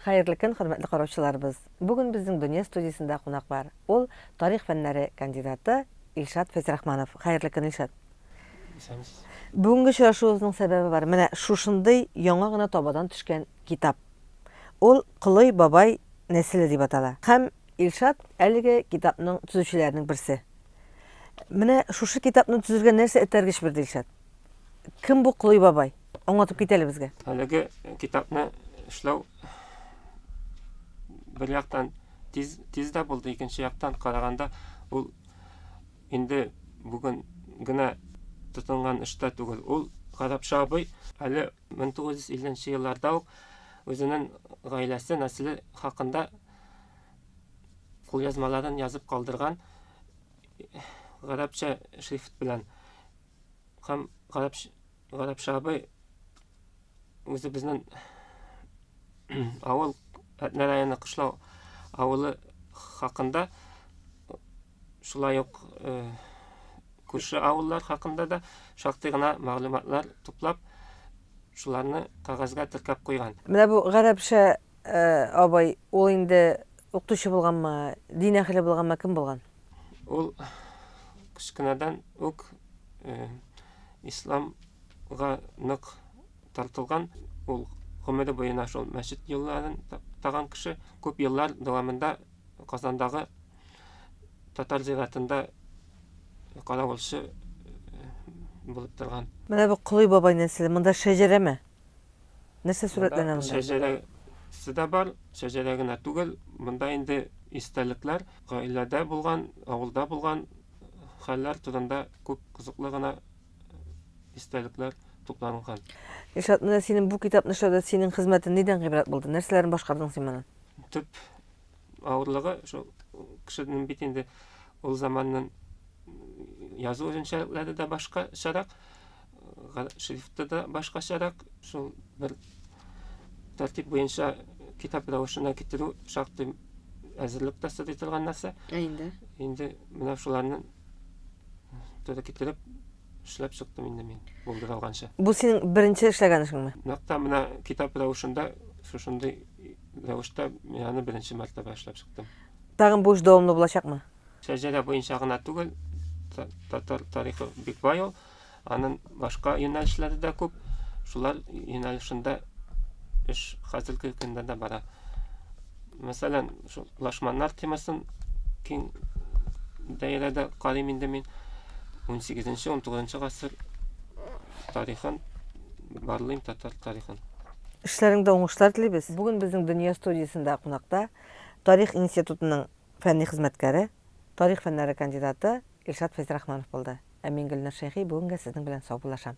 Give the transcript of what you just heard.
Хәерле көн, хөрмәтле караучыларыбыз. Бүген безнең Дөнья студиясендә кунак бар. Ул тарих фәннәре кандидаты Илшат Фәйзрахманов. Хәерле көн, Илшат. Исәнмесез. Бүгенге очрашуыбызның сәбәбе бар. Менә шушындый яңа гына табадан төшкән китап. Ул Колый бабай нәселе дип атала. Һәм Илшат әлеге китапның төзүчеләренең берсе. Менә шушы китапны төзергә нәрсә этәргеч бирде, Илшат? Кем бу Колый бабай? Аңлатып кит әле безгә. Әлеге китапны эшләү бер яктан тиз, тиз дә булды, икенче яктан караганда ул инде бүген генә тотынган эш тә түгел. Ул Гарәпша абый әле 1950 елларда ук үзенең гаиләсе, нәселе хакында кулъязмаларын язып калдырган гарәпчә шрифт белән. Һәм Гарәпша абый үзебезнең авыл Әтнә районы Кышлау авылы хакында шулай ук э, күрше авыллар хакында да шактый гына мәгълүматлар туплап, шуларны кәгазьгә теркәп куйган. Менә бу Гарәпша э, абый, ул инде укытучы булганмы, дин әһеле булганмы, кем булган? Ул кечкенәдән үк э, исламга нык тартылган. Ул гомере буена шул мәчет юлларын таптаган кеше. Күп еллар дәвамында Казандагы татар зиратында каравылчы булып торган. Менә бу Колый бабай нәселе, монда шәҗәрәме? Нәрсә сурәтләнә монда? Шәҗәрәсе дә бар, шәҗәрә генә түгел, монда инде истәлекләр, гаиләдә булган, авылда булган хәлләр турында күп кызыклы гына истәлекләр тупланган. Илшат, менә синең бу китапны эшләүдә синең хезмәтең нидән гыйбарәт булды? Нәрсәләрен башкардың син моны? Төп авырлыгы шул кешенең бит инде ул заманның язу үзенчәлекләре дә башкачарак, шрифты да башкачарак, шул бер тәртип буенча китап рәвешенә китерү шактый әзерлек тә сорый торган нәрсә. Ә инде? Инде менә шуларны туры китереп эшләп чыктым инде мин булдыра алганча. Бу синең беренче эшләгән эшеңме? Нәкъ тә менә китап рәвешендә шушындый рәвештә мин аны беренче мәртәбә эшләп чыктым. Тагын бу эш дәвамлы булачакмы? Шәҗәрә буенча гына түгел, татар тарихы бик бай ул. Аның башка юнәлешләре дә күп. Шулар юнәлешендә эш хәзерге көндә дә бара. Мәсәлән, шул лашманнар темасын киң даирәдә карыйм инде мин. 18-19 гасыр тарихын барлыйм, татар тарихын. Эшләреңдә уңышлар телибез. Бүген безнең Дөнья студиясендә кунакта Тарих институтының фәнни хезмәткәре, тарих фәннәре кандидаты Илшат Фәйзрахманов булды. Ә мин Гөлнар Шәйхи бүгенгә сезнең белән саубуллашам.